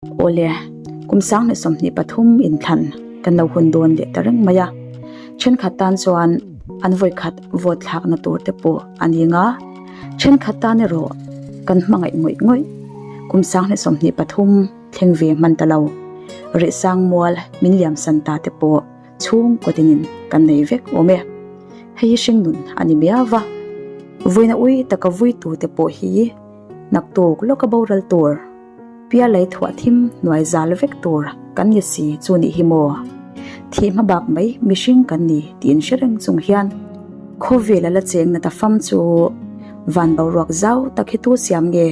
Awle, kum 2023 inthlan kan lo hun dawn leh ta reng mai a. Thenkhat tan chuan an vawikhat vote thlakna tur te pawh a ni nga. Thenkhat tan erawh kan hmangaih ngawih ngawih. Kum 2023 thleng ve hman ta lo. Rihsang mual min liamsan ta te pawh chhungkaw tinin kan nei vek awm e. Hei hi hringnun a ni miau va. Vawiina ui taka vuitu te pawh hi naktuk lawka boral tur. Pialei thuah thim hnuai zal vek tur kan ni si chu nih hi maw? Thih hma bak mai mihring kan ni tiin hre reng chung hian khawvel a la cheng na ta fam chu van boruak zau tak hi tu siam nge?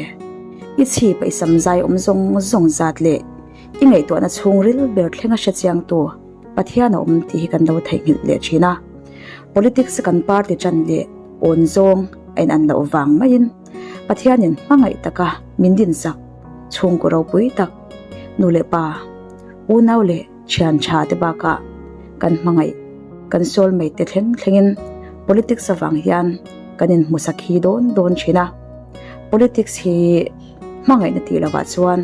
I chhip a i sam zai awm zawng zawng zat leh i ngaihtuahna chhungril ber thlenga hre chiangtu Pathian a awm tih hi kan lo theihnghilh leh thin a. Politics a kan party tan leh awn zawng a in an loh vang maiin Pathianin hmangaih taka min dinsak chhungkaw ropui tak, nu leh pa, unau leh thian tha te bakah kan hmangaih, kan soulmate te thleng thlengin politics avang hian kan inhmusak hi dawn dawn thin a. Politics hi hmangaihna tih lovah chuan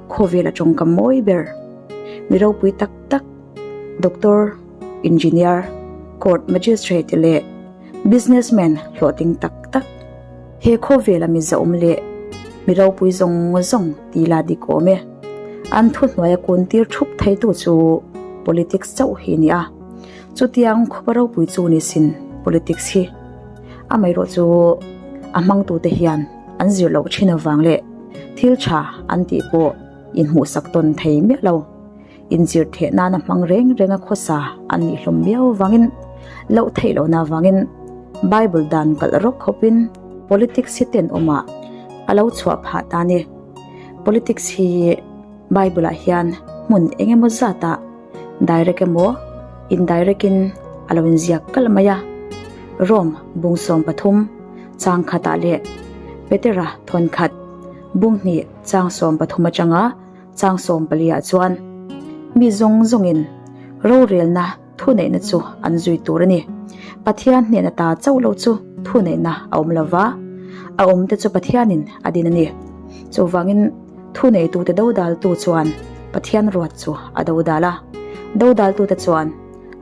khawvel a tawngkam mawi ber, mi ropui tak tak, doctor, engineer, court magistrate leh Businessman hlawhtling tak tak, he khawvela mi zahawm leh mi ropui zawng zawng ti la dik awm e. An thuhnuaia kun tir thup theitu chu politics chauh hi a ni a. Chutiang khawpa ropui chu ni sin politics hi. Amaherawh chu a hmangtute hian an zir loh thin avang leh thil tha an tih pawh inhmuhsak tawn thei miah lo. Inzir theh nana hmang reng renga khawsa an nih hlawm miau vangin, loh theih lohna vangin Bible dan kalh rawk khawpin politics hi tenawmah a lo chhuah phah ta a ni. Politics hi Bible ah hian hmun eng emaw zatah direct emaw indirect in a lo inziak kalh mai a. Rome bung 13 chang khatah leh Petera thawnkhat bung hnih chang 13 atanga Chang 14 ah chuan mi zawng zawngin rorelna thuneihna chu an zui tur a ni. Pathian hnena ta chauh lo chu thuneihna a awm lo va, a awmte chu Pathianin a din a ni. Chuvangin thuneitute dodaltu chuan Pathian ruat chu a dodal a, dodaltute chuan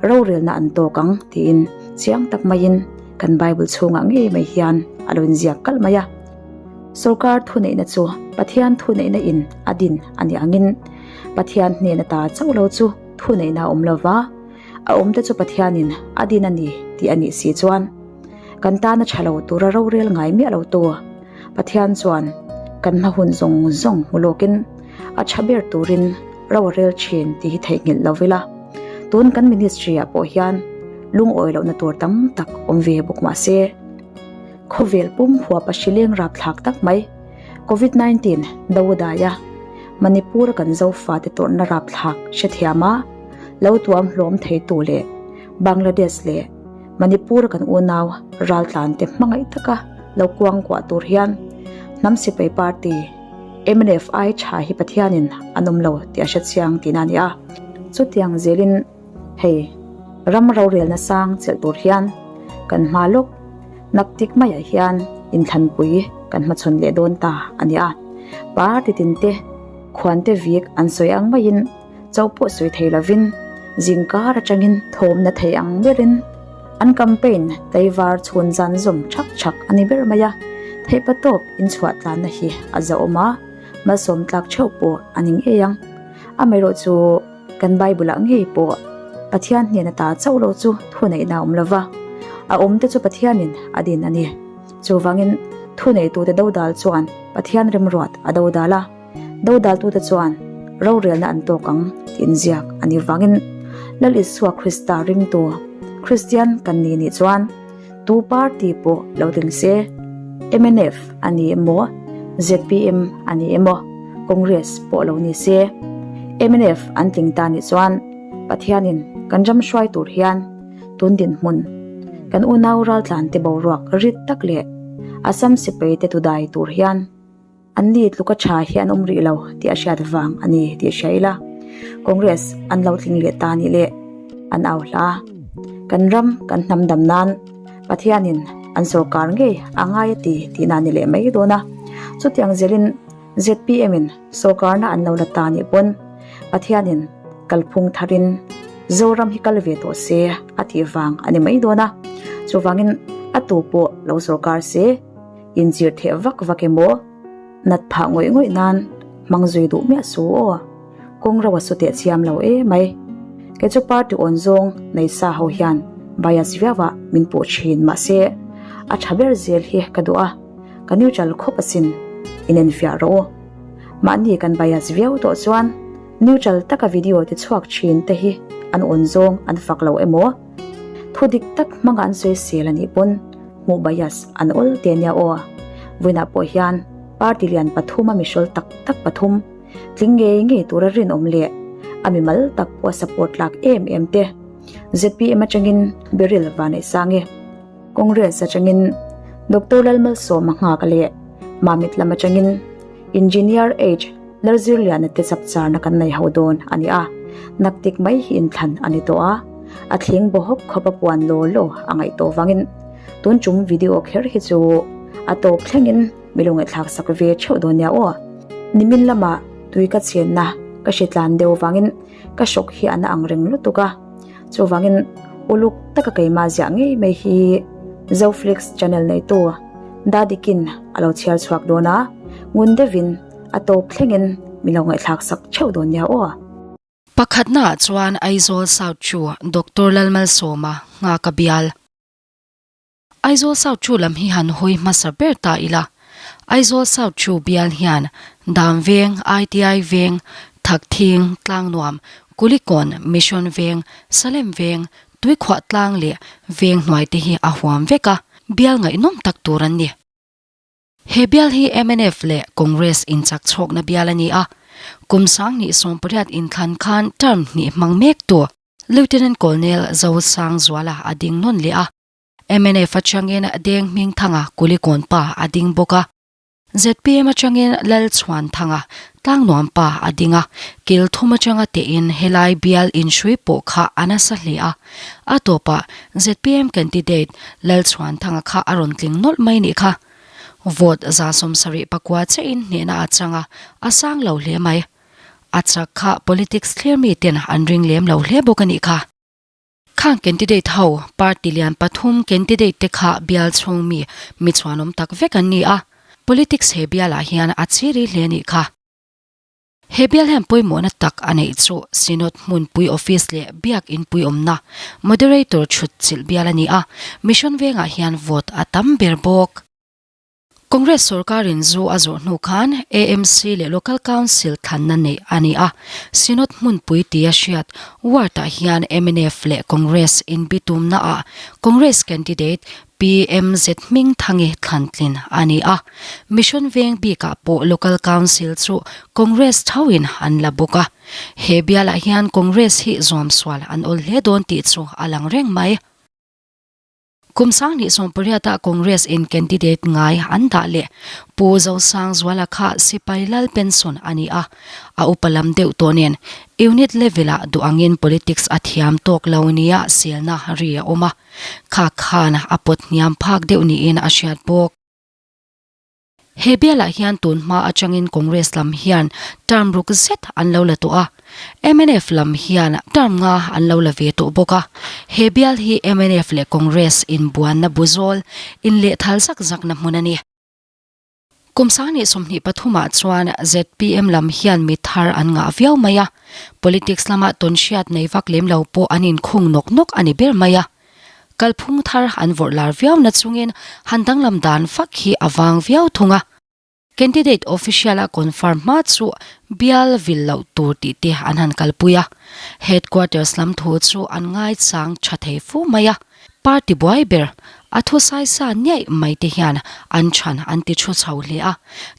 rorelna an tawk ang tiin chiang tak maiin kan Bible chhungah ngei mai hian a lo inziak kalh mai a. Sorkar thuneihna chu Pathian thuneihna in a din a nih angin Pathian hnen ata chauh lo chu thuneihna a awm lo va, a awmte chu Pathianin a din a ni tih a nih si chuan kan tana tha lo tura rorel ngai miah lo tu Pathian chuan kan hma hun zawng zawng hmu lawkin a tha ber turin ro a rel thin tih hi theihnghilh lo ila. Tun kan ministry ah pawh hian lungawi lohna tur tam tak awm ve bawk mah se. Khawvel pum huap a hrileng rapthlak tak mai. Covid 19 do daia Manipur a kan Zofate tawrhna rapthlak hrethiam a, lo tuam hlawm theitu leh Bangladesh leh Manipur a kan unau raltlante hmangaih taka lo kuangkuah tur hian hnam sipai party mnf ai tha hi Pathianin an awm lo tih a hrechiang tihna a ni a. Chutiang zelin Hei, ram rorelna sang chelh tur hian kan hma lawk naktik maiah hian inthlanpui kan hmachhawn leh dawn ta a ni a. Party tinte khuante vik an sawi ang maiin cho pawh sawi thei lovin zingkar atangin thawmna thei ang berin an campaign taivar chhun zan zawm thak thak a ni ber mai a. Theihpatawp inchhuah tlanna hi a zahawm a, malsawm tlak theuh pawh a ni ngei ang. Amaherawhchu. Kan Bible-ah ngei pawh Pathian hnena ta chauh lo chu thuneihna a awm lo va, a awmte chu Pathianin a din a ni. Chuvangin, thuneitute dodal chuan Pathian remruat a dodal a, dodaltute chuan rorelna an tawk ang tih inziak a nih vangin Lal Isua Krista ringtu Kristian kan ni nih chuan tu party pawh lo ding se, mnf a ni emaw, zpm a ni emaw, Congress pawh lo ni se, mnf an tling ta nih chuan Pathianin kan ram hruai tur hian tun dinhmun kan unau raltlante boruak rit tak leh Assam sipai te tudai tur hian An ni tluka tha hi an awm rih lo tih a hriat vang a ni tih hria ila. Congress an lo tling leh ta nih leh an au hla. Kan ram kan hnam dam nan Pathianin an sorkar ngei a ngai a ti tihna a ni leh mai dawn a. Chutiang zelin. ZPM in sawrkarna an lo la ta nih pawn Pathianin kalphung tharin Zoram hi kal ve tawh se a tih vang a ni mai dawn a. Chuvangin a tu pawh lo sawrkar se inchir theh vak vak emaw nat phah ngawih ngawih nan hmang zui duh miah su aw. Kawng ro a su teh chiam lo e mai. Kei chu party awn zawng nei sa ho hian bias viau ah min puh thin mahse a tha ber zel hi ka duh a, ka neutral khawp asin inenfiah rawh u. Mahni kan bias viau tawh chuan neutral taka video ti chhuak thin te hi an awn zawng an fak lo emaw thu dik tak hmanga an sawi sel anih pawn hmuh bias an awl te ania aw. Vawiinah pawh hian party lian pathum a mihrawl tak tak pathum Tling ngei ngei tura rinawm leh a mimal tak pawh a support tlak em em te. Zpm atangin Beryl Vaneihsangi, Congress atangin Doctor Lalmalsawma Nghaka leh Mamit lam atangin Engineer H Lalzirliana te chapcharna kan nei ho dawn a ni a, naktik mai hi inthlan a ni tawh a, a thling bawhawp khawp a puan law law a ngaih tawh vangin tun tum video kher hi chu a tawp thlengin Mi lo ngaihthlak sak ve theuh dawn nia aw. Nimin lamah tui ka chenna ka hre tlan deuh vangin ka hrawk hi a na ang reng lutuk a. Chuvangin uluk taka keimah ziah ngei mai hi Zoflix channel neitu Dadikin a lo chhiar chhuak dawn a, ngun deuhin a tawp thlengin mi lo ngaihthlak sak theuh dawn nia aw. Pakhatnaah chuan Aizawl South chu Doctor Lalmalsawma nghak a bial. Aizawl South Chu lam hi han hawi hmasa ber ta ila. Aizawl South Chu bial hian Dam Veng, ITI Veng, Thakthing, Tlangnuam, Kulikawn, Mission Veng, Salem Veng, Tuikhuah Tlang leh Veng hnuai te hi a huam vek a, bial ngaihnawm tak tur an ni. He bial hi mnf leh Congress inchak chhawkna bial a ni a, kum 2018 inthlan khan term hnih hmang mektu Lieutenant Colonel Zosangzuala a ding nawn leh a, mnf atangin Deng Hmingthanga Kulikawn pa a ding bawk a, zpm atangin Lalchhuanthanga Tlangnuam pa a ding a, kil thum atanga tehin helai bial inhrui pawh kha a nasa hle a, a tawpah zpm candidate Lalchhuanthanga kha a rawn tling nawlh mai nih kha. Vote 78 chiahin hnehna a chang a, a sang lo hle mai. A chak kha politics thlir mi ten an ring lem lo hle bawk a nih kha. Khang candidate ho, party lian pathum candidate te kha bial chhung mi mi chhuanawm tak vek an ni a, politics he bialah hian a chiri hle a nih kha. He bial hian pawimawhna tak a neih chu Synod hmunpui office leh biak inpui awmna moderator chhut chilh bial a ni a, Mission vengah hian vote a tam ber bawk. Congress sorkarin zu a zawh hnu khan AMC leh Local Council thlanna neih a ni a, Synod hmunpui tia hriat ward-ah hian mnf leh Congress inbitumnaah Congress candidate PMZ Hmingthangi thlantlin a ni a, Mission veng bikah pawh Local Council chu Congress thoin an la bawk a, he bialah hian Congress hi zuamsual an awl hle dawn tih chu a lang reng mai. Kum 2018 ah Congress in candidate ngai an dah leh Pu Zosangzuala kha sipai lal pension a ni a, a upa lam deuh tawh nen unit level ah duh angin politics a thiam tawk lo nia selna ri a awm a, kha khan a pawt hniam phak deuh niin a hriat bawk. He bialah hian tun hma atangin Congress lam hian term ruk zet an lo la tawh a, mnf lam hian term nga an lo la ve tawh bawk a. He bial hi mnf leh Congress inbuanna bu zawl, inlehthal zak zakna hmun a ni. Kum 2023 ah chuan zpm lam hian mi thar an ngah viau mai a, politics lama tawnhriat nei vak lem lo pawh an inkhung nawk nawk a ni ber mai a. Kalphung thar an vawrh lar viau na chungin han danglam dan fak hi a vang viau thung a. Candidate official a confirm hma chu bial vil loh tur tih te an han kalpui a. Headquarters lam thu chu an ngaichang tha thei fu mai a. Party buai ber a thusai sa niaih mai te hian an chhan an ti thu chho hle a.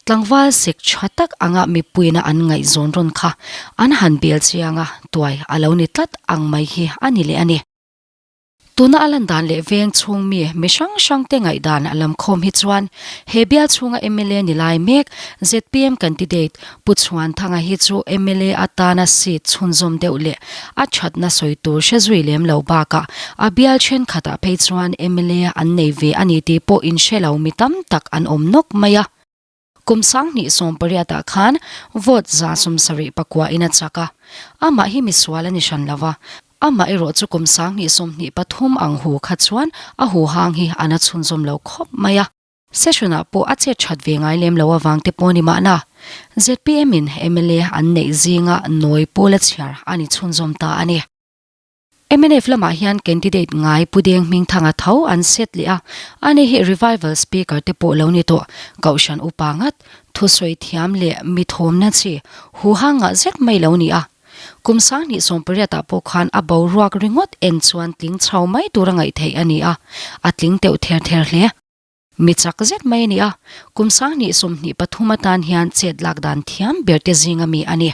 Tlangval sek tha tak anga mipuina an ngaihzawn rawn kha an han bel chiang a, tuai a lo ni tlat ang mai hi a ni leh a ni. Tuna a lan dan leh veng chhung mi mi hrang hrang te ngaihdan a lam khawm hi chuan he bial chhunga mla ni lai mek zpm candidate Pu Chhuanthanga hi chu mla atana seat chhunzawm deuh leh a thatna sawi tur hre zui lem lo bakah a bial thenkhatah phei chuan mla an nei ve a ni tih pawh inhre lo mi tam tak an awm nawk mai a. Kum 2018 ah khan vote 174 in a chak a, amah hi misual a ni hran lo va, amah erawh chu kum 2023 ang hu kha chuan a huhang hi a na chhunzawm lo khawp mai a. Session ah pawh a chet that ve ngai lem lo avang te pawh ni mahna zpm in mla an neih zinga nawi pawl a chhiar a ni chhunzawm ta a ni. Mnf lamah hian candidate ngai Pu Deng Hmingthanga tho an set leh a, ani hi revival speaker te pawh lo ni tawh, Kohhran upa ngat, thusawi thiam leh mi thawmna chi huhang ngah zet mai lo ni a. Kum 2018 ah pawh khan a boruak ringawt en chuan tling chho mai tura ngaih theih a ni a, a tling teuh ther ther hle. Mi chak zet mai a ni a, kum 2023 atan hian chet lak dan thiam ber te zinga mi a ni.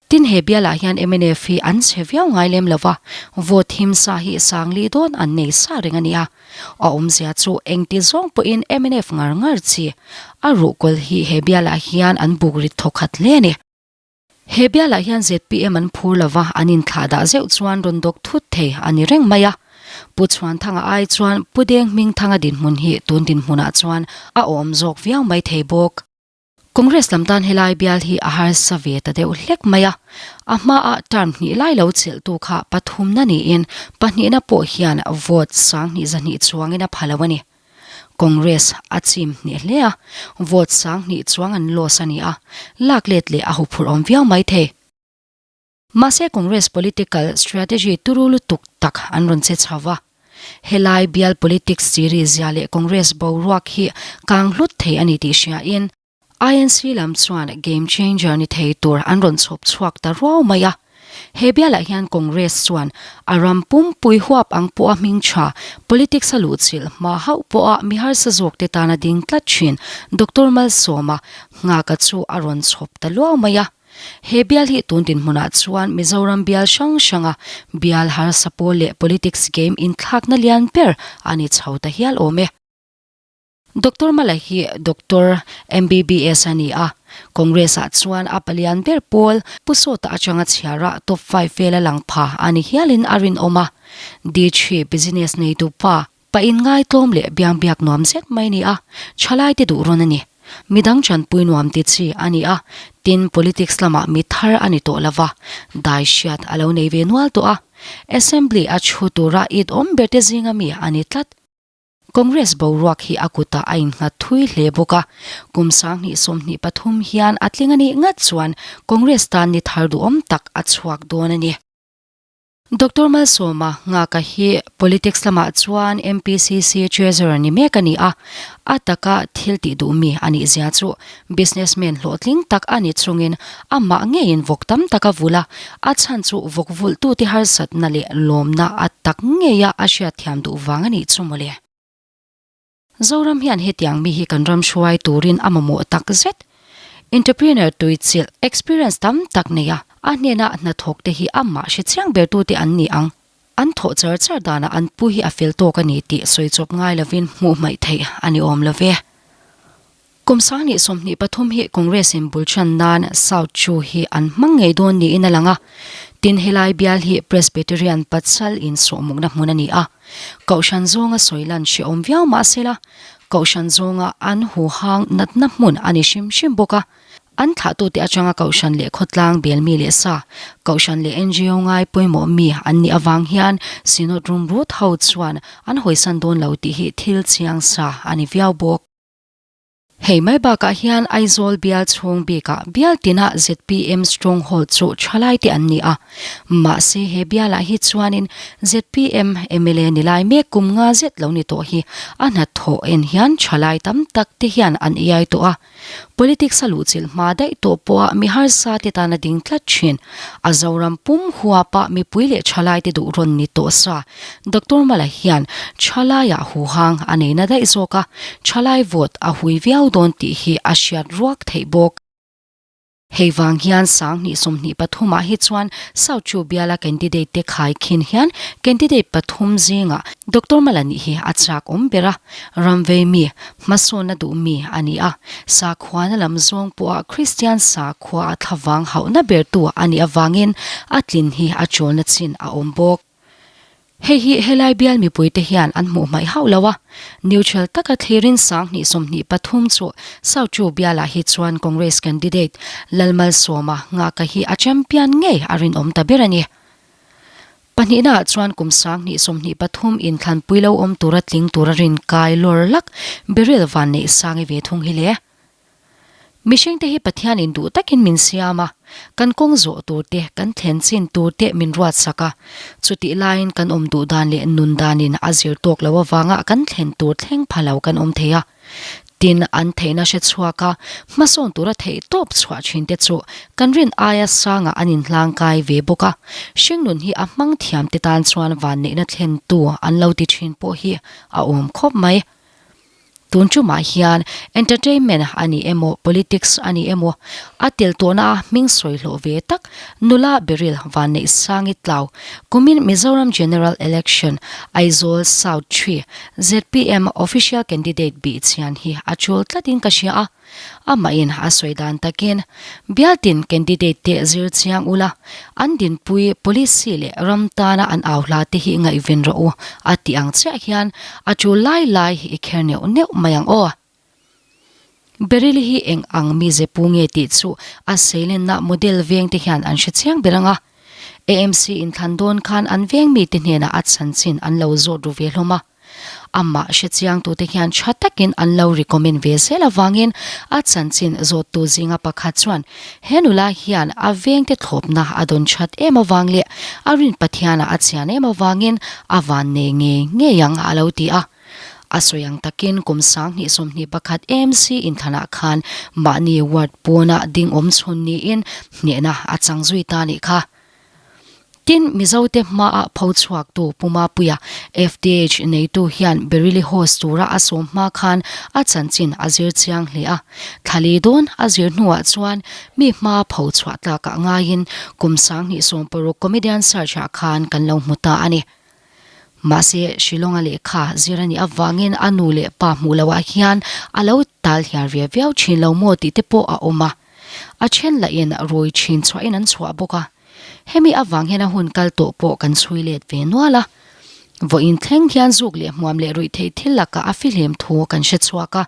Tin he bialah hian mnf hi an chhe viau ngai lem lo va, vote himsa hi sangli dawn an nei sa reng a ni a. A awmzia chu engti zawng pawhin mnf ngar ngar chi a ruhkawl hi he bialah hian an buk rit thawkhat hle a ni. He bialah hian zpm an phur lo va, an inthlah dah zeuh chuan rawn dawk thut thei a ni reng mai a. Pu Chhuanthanga ai chuan Pu Deng Hmingthanga dinhmun hi tun dinhmunah chuan a awm zawk viau mai thei bawk. Congress lam tan helai bial hi a harsa ve ta deuh hlek mai a, a hmaah term hnih lai lo chelhtu kha pathumna niin pahnihna pawh hian vote 2,200 chuangin a pha lo a ni. Congress a chim hneh hle a, vote 2,000 chuang an loss a ni a, lak let leh a huphurh awm viau mai thei. Mahse Congress political strategy turu lutuk tak an rawn che chho va. Helai bial politics chiri zia leh Congress boruak hi kang hlut thei a ni tih hriain, INC lam chuan game changer ni thei tur an rawn chhawp chhuak ta ruau mai a. He bialah hian Congress chuan a ram pumpui huap ang pawha hming tha, politics a luhchilh hma hauh pawha mi harsa zawkte tana ding tlat thin Doctor Malsawma nghaka chu a rawn chhawp ta luau mai a. He bial hi tun dinhmunah chuan Mizoram bial hrang hranga bial harsa pawl leh politics game inthlakna lian ber a ni chho ta hial awm e. Doctor Mala hi Doctor, MBBS a ni a, Congress ah chuan a palian ber pawl Pu Sawta atanga chhiara top five vela lang pha a ni hialin a rinawm a. Dee business neitu pa, pa inngaitlawm leh biangbiak nuam zet mai a ni a, thalaite duh rawn a ni. Midang chanpui nuam ti chi a ni a, tin politics lamah mi thar a ni tawh lova, dai hriat a lo nei ve nual tawh a. Assembly a thu tura it awm berte zinga mi a ni tlat. Congress boruak hi a kutah a innghat thui hle bawk a, kum 2023 hian a tling a nih ngat chuan Congress tan ni thar duhawm tak a chhuak dawn a ni. Doctor Malsawma Nghaka hi politics lamah chuan MPCC Treasurer ni mek a ni a, a taka thil tih duh mi a nih zia chu businessman hlawhtling tak a ni chungin amah ngeiin vawk tam tak a vulh a, a chhan chu vawk vulhtute harsatna leh lawmna a tak ngeia a hriatthiam duh vang a nih chu mawle. Zoram hian hetiang mi hi kan ram hruai turin a mamawh tak zet. Entrepreneur tuichilh, experience tam tak nei a, a hnena hnathawk te hi amah hre chiang bertute an ni ang. An thawh char char danah an pu hi a fel tawk a ni tih sawi chawp ngai lovin hmuh hmaih theih a ni awm lo ve. Kum 2023 hi Congress in bul ṭhan nan South Chu hi an hmang ngei dawn niin a lang a. Tin helai bial hi Presbyterian Patsal in sawhmukna hmun a ni a. Kohhran zawnga sawi lan hrehawm viau mah sela, Kohhran zawnga an huhang natna hmun a ni hrim hrim bawk a. An thlahtute atanga Kohhran leh khawtlang bel mi leh sa, Kohhran leh NGO ngai pawimawh mi an nih avang hian Synod rumrut ho chuan an hawisan dawn lo tih hi thil chiang sa a ni viau bawk. Hei mai bakah hian Aizawl bial chhung bikah bial tinah zpm stronghold chu thalaite an ni a, mahse he bialah hi chuanin zpm mla ni lai mek kum nga zet lo ni tawh hi a hnathawh en hian thalai tam tak te hian an iai tawh a. Politics a luhchilh hma daih tawh pawha mi harsa te tan a ding tlat thin. A Zoram pum huapa mipui leh thalaite duh rawn ni tawh sa Doctor Mala hian thalaiah huhang a nei na daih zawk a, thalai vote a hui viau dawn tih hi a hriat ruak theih bawk. Hei vang hian 2023 ah hi chuan South Chu biala candidate te khai khin hian candidate pathum zingah Doctor Mala nih hi a chak awm ber a, ramvei mi, hmasawnna duh mi a ni a, sakhuana lam zawng pawha Kristian sakhua a thlavang hauhna bertu a nih avangin a tlin hi a chawlna chin a awm bawk. Hei hi helai bial mipuite hian an hmuh hmaih hauh lo a, neutral taka thlirin 2023 chu South Chu bialah hi chuan Congress candidate Lalmalsawma Nghaka hi a champion ngei a rinawm ta ber a ni. Pahnihnaah chuan kum 2023 inthlanpui lo awm tura tling tura rin kai lawr lak Beryl Vanneihsangi ve thung hi le. Mihringte hi Pathianin duh takin min siam a, kan kawng zawh tur te, kan thlen chin tur te min ruat sak a. Chutih laiin kan awm duh dan leh nun danin a zir tawk lo avanga kan thlen tur thleng pha lo kan awm thei a. Tin, an theihna hre chhuak a, hmasawn tura theih tawp chhuah thin te chu kan rin aia sangah an inhlangkai ve bawk a. Hringnun hi a hmang thiam te tan chuan vanneihna thlentu an lo ti thin pawh hi a awm khawp mai. Tun tumah hian entertainment a ni emaw politics a ni emaw a tel tawhna a hming sawi hlawh ve tak nula Beryl Vanneihsangi Tlau kumin Mizoram General Election Aizawl South Tree zpm Official Candidate bih chhian hi a tul tlatin ka hria a. Amahin a sawi dan takin, Bialtin candidate te zir chiang ula, an dinpui policy leh ram tana an au hla te hi ngaihven rawh u a tih ang chiah hian a tul lai lai i kher neuh neuh mai ang aw. Beryl hi eng ang mize pu nge tih chu a seilenna model veng te hian an hre chiang ber ang a. AMC inthlan dawn khan an veng mite hnenah a chanchin an lo zawt ru ve hlawm a. Amah hrechiangtute hian tha takin an lo recommend ve zel avangin a chanchin zawttu zinga pakhat chuan he nula hian a vengte thlawpna a dawn that em avang leh a rin Pathianah a chian em avangin a vannei ngei ngei ang a lo ti a. A sawi ang takin kum 2021 AMC inthlanah khan mahni ward pawnah ding awm chhun niin hnehna a chang zui ta nih kha. Tin, Mizote hmaah pho chhuaktu Pu Mapuia, FDH neitu hian Beryli host tura a sawm hma khan a chanchin a zir chiang hle a. Thlali dawn a zir hnuah chuan mi hma pho chhuah tlakah ngaiin kum 2016 Comedian Search-ah khan kan lo hmu ta a ni. Mahse, Shillong-a lehkha zir a nih avangin a nu leh pa hmuh loah hian a lo tal hiar ve viau thin lo maw tih te pawh a awm a. A then lahin rui thin chhuahin an chhuah bawk a. Hemi avang hian a hun kal tawh pawh kan chhui let ve nual a. Vawiin thleng hian zuk leh hmuam leh ruih theih thil lakah a fihlim thu kan hre chhuak a.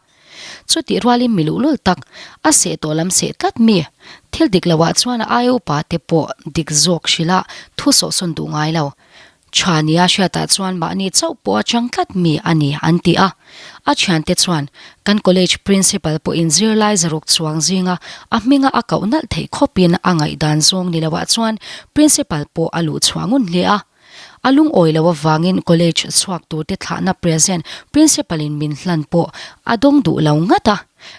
Chutih rualin mi luhlul tak, a seh tawh lam seh tlat mi, thil dik loah chuan a aia upa te pawh dik zawk hrilh a thu sawhsawn duh ngai lo. Tha nia hriatah chuan mahni chauh pawh a chang tlat mi a ni an ti a. A thiante chuan, Kan college principal pawhin zirlai zaruk chuang zinga a hminga a koh nalh theih khawpin a ngaihdan zawng ni loah chuan principal pawh a luh chhuah ngun hle a. A lungawi lo avangin college chhuak turte thlahna present principal in min hlan pawh a dawng duh lo ngat a.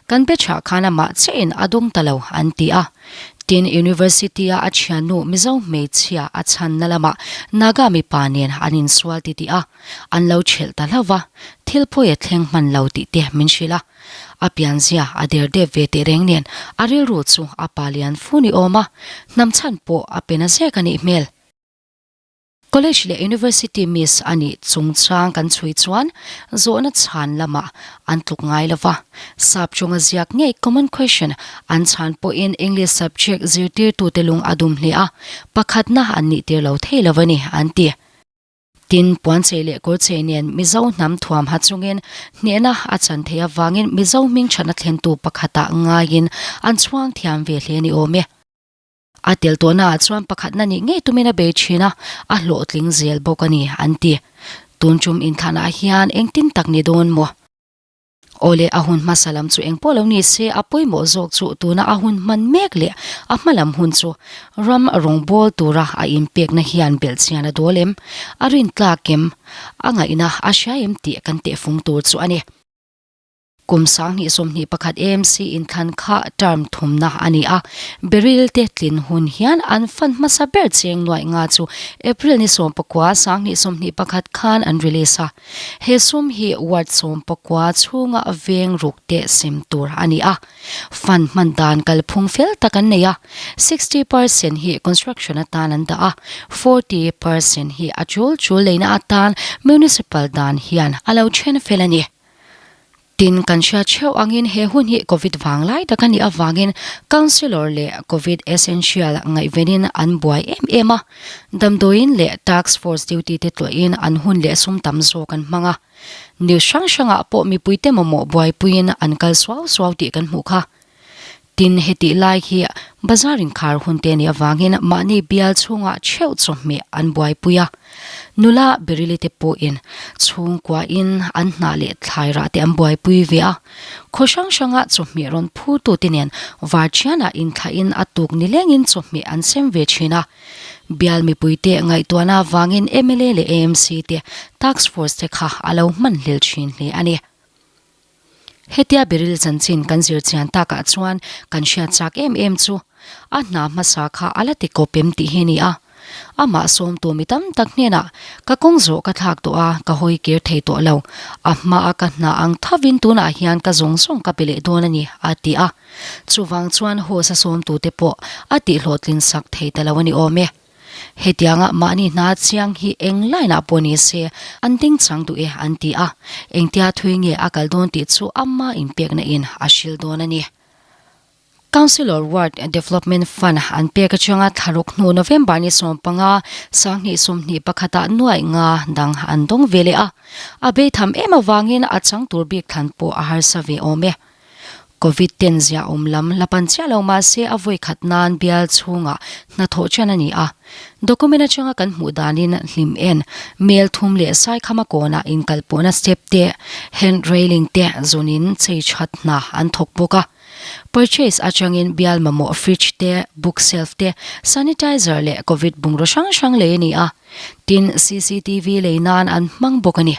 Kan be chhah khan amah chiahin a dawng ta lo an ti a. Tin, University-a a thiannu Mizo hmeichhia a chhanna lamah Naga mipa nen an insual titih a, an lo chhelh ta hlauh va, thil pawi a thleng hman lo tih te min hrilh a. A pianzia a der dep ve teh reng nen a rilru chu a pa lian fu ni awm a, hnam chhan pawh a pe na zek a nih hmel. College leh University miss a nih chungchang kan chhui chuan zawhna chhan lamah an tluk ngai lo va. Sap chunga ziak ngei common question an chhan pawhin English subject zirtirtute lung a dum hle a, pakhatna an nih tir lo thei lo a ni, an ti. Tin, puanchei leh kawrchei nen Mizo hnam thuam ha chungin hnehna a chan theih avangin Mizo hming thatna thlentu pakhatah ngaiin an chhuang thiam ve hle ni awm e. A tel tawhnaah chuan pakhatna nih ngei tumin a bei thin a, a hlawhtling zel bawk a ni, an ti. Tun tum inthlanah hian engtin tak ni dawn maw? Awle, a hun hmasa lam chu engpawh lo ni se, a pawimawh zawk chu tuna a hun hman mek leh a hma lam hun chu ram rawngbâwl tura a inpekna hian belhchian a dawl em? A rintlak em? A ngaihna a hria em tih kan tehfung tur chu a ni. Kum 2021 AMC inthlan kha term thumna a ni a, Beryl te tlin hun hian an fund hmasa ber cheng nuaih nga chu April ni 19, 2021 khan an release a. He sum hi ward 19 chhunga veng ruk te sem tur a ni a. Fund hman dan kalphung fel tak an nei a, 60 percent hi construction atan an dah a, 40 percent hi a tul tul leina atan municipal dan hian a lo then fel a ni. Tin, kan hriat theuh angin he hun hi Covid vang lai tak a nih avangin Councillor leh Covid Essential ngaihvenin an buai em em a, damdawiin leh Task Force duty te tlawhin an hun leh sum tam zawk an hmang a. News hrang hrangah pawh mipuite mamawh buaipuiin an kal suau suau tih kan hmuh kha. Tin, hetih lai hi bazar inkhar hun te nih avangin mahni bial chhungah theuh chawhmeh an buaipui a. Nula Berili te pawhin chhungkuain an hnah leh thlai rah te an buaipui ve a. Khaw hrang hranga chawhmeh rawn phurtute nen varṭhianah inthlahin a tuk nilengin chawhmeh an sem ve thin a. Bial mipuite ngaihtuahna avangin mla leh AMC te task force te kha a lo hmanhlel thin hle a ni. Hetia Beryl chanchin kan zir chian takah chuan kan hriat chak em em chu a hna hmasa kha a la ti kawp em tih hi a ni a. Amah sawmtu mi tam tak hnenah ka kawng zawh ka thlak tawh a, ka hawi kir thei tawh lo. A hmaa ka hna ang thovin tunah hian ka zawng zawng ka pe leh dawn a ni, a ti a. Chuvang chuan host a sawmtute pawh a tihhlawhtlin sak thei ta lo a ni awm e. Hetianga mahni hna chiang hi eng line-ah pawh ni se an ding chang duh e an ti a, engtia thui nge a kal dawn tih chu ama inpekna in a hril dawn a ni. Councillor Ward Development Fund an pek atanga thlaruk hnu November ni 15, 2021 ah nuaih nga dang an dawng ve leh a, a beitham em avangin a chang tur bik thlan pawh a harsa ve awm e. Covid ten zia awm lam la pan chiah lo mah se a vawi khat nan bial chhungah hnathawh ṭan a ni a. Document atanga kan hmuh danin hlim en, mel thum leh saikhama kawnah inkalpawhna step te, hand railing te zawnin chei that hna an thawk bawk a. Purchase atangin bial mamawh fridge te, book shelf te, sanitizer leh covid bungraw hrang hrang lei a ni a. Tin, cctv lei nan an hmang bawk a ni.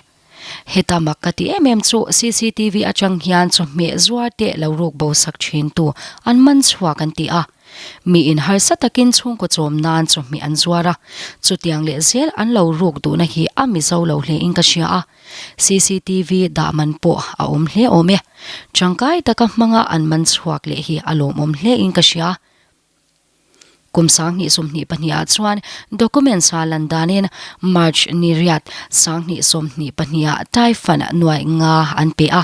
Heta mak ka ti em em chu cctv atang hian chawhmeh zuar te lo ruk bo sak thin tu an man chhuak an ti a. Mi in harsa takin chhungkaw chawm nan chawhmeh an zuar a, chutiang leh zel an lo ruk duhna hi a mizo lo hle in ka hria a. Cctv dah man pawh a awm hle awm e. Tangkai taka hmanga an man chhuak leh hi a lawmawm hle in ka hria. Kum 2022 ah chuan documents a lan danin March ni riat 2022 ah Tai Fund nuaih nga an pe a.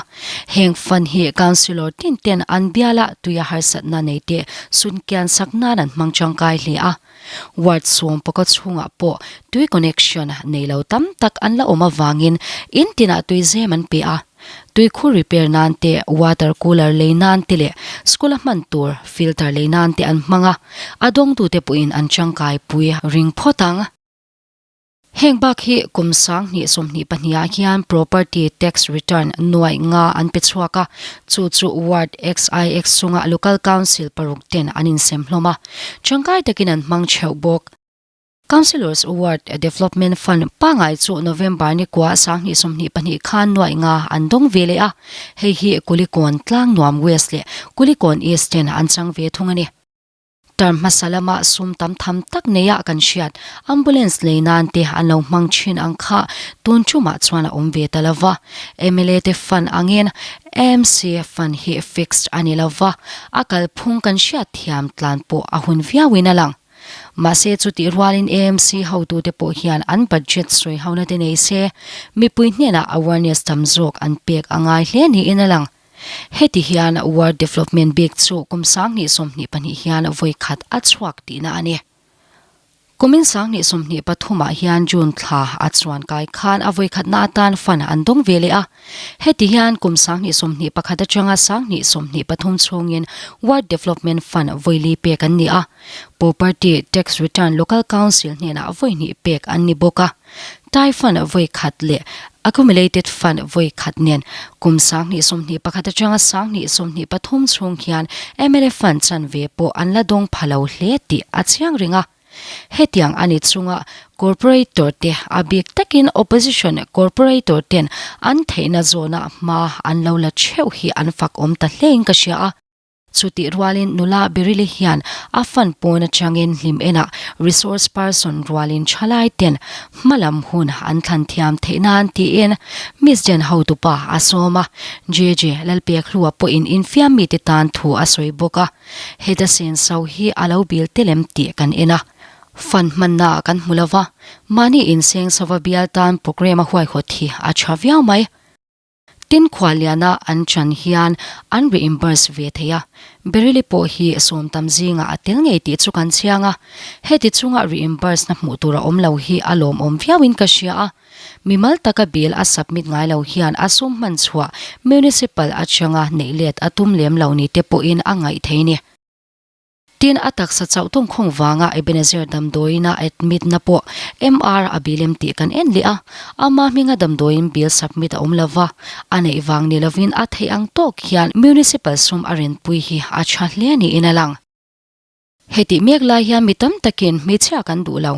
Heng fund hi Councillor tin ten an biala tuia harsatna nei te sunkian sak nan an hmang tangkai hle a. Ward sawm pawka chhungah pawh tui connection nei lo tam tak an la awm avangin in tinah tui zem an pe a. Tuikhur repair nan te, water cooler lei nan te leh school a hman tur filter lei nan te an hmang a, a dawngtute pawhin an tangkai pui ring phawt ang. Heng bak hi kum 2022 ah hian property tax return nuaih nga an pe chhuak a, chu chu Ward XIX chunga Local Council paruk ten an insem hlawm a, tangkai takin an hmang theuh bawk. Councillors Ward Development Fund pangai chu November ni kua 2022 khan nuaih nga an dawng ve leh a, hei hi Kulikawn Tlangnuam West leh Kulikawn East ten an chang ve thung a ni. Term hmasa lama sum tam tham tak neia kan hriat ambulance lei nan te an lo hmang thin ang kha tun tumah chuan a awm ve ta lova. Mla te fund angin AMC fund hi fixed a ni lova, a kalphung kan hriat thiam tlan pawh a hun viauin a lang. Mahse chutih rualin AMC hotute pawh hian an budget sawi hona te nei se, mipui hnenah awareness tam zawk an pek a ngai hle niin a lang. Heti hian Ward Development bik chu kum 2022 hian vawi khat a chhuak tihna a ni. Kumin 2023 ah hian June thla a chuan kai khan a vawi khatna atan fund an dawng ve leh a. Heti hian kum 2021 atanga 2023 chhungin Ward Development Fund vawi li pek an ni a. Property Tax Return Local Council hnenah vawi hnih pek an ni bawk a. Tai Fund vawi khat leh Accumulated Fund vawi khat nen kum 2021 atanga 2023 chhung hian mla Fund chanve pawh an la dawng pha lo hle tih a chiang reng a. Hetiang a ni chunga Corporator te a bik takin Opposition Corporator ten an theihna zawnah hma an lo la theuh hi an fak awm ta hlein ka hria a. Chutih rualin nula Birili hian a fan pawn atangin hlim enah resource person rualin thalai ten hmalam hun an thlan thiam theih nan tiin Miss Jen hotupa a sawm a, JJ Lalpekhlua pawhin infiam mite tan thu a sawi bawk a, heta senso hi a lo bil telem tih kan en a. Fan hmanna ah kan hmu lova, mahni inseng sova bial tan programme a huaihawt hi a tha viau mai. Tin khualliana an chan hian an reimburse ve thei a, Baryl-i pawh hi sawmtam zingah a tel ngei tih chu kan chiang a, heti chunga reimburse na hmuh tur a awm lo hi a lawmawm viauin ka hria a. Mimal taka bill a submit ngai lo hian a sum hman chhuah municipal atanga neih let a tum lem lo ni te pawhin a ngaih thei ni. Tin, a taksa chauh tawngkhawng vanga Ebenezer damdawiin a admit na pawh MR a bilem tih kan en leh a, ama hminga damdawiin bill submit a awm lo va, a neih vang ni lovin a theih ang tawk hian municipal sum a rinpui hi a tha hle niin a lang. Hetih mek lai hian mi tam takin hmeichhia kan duh lo,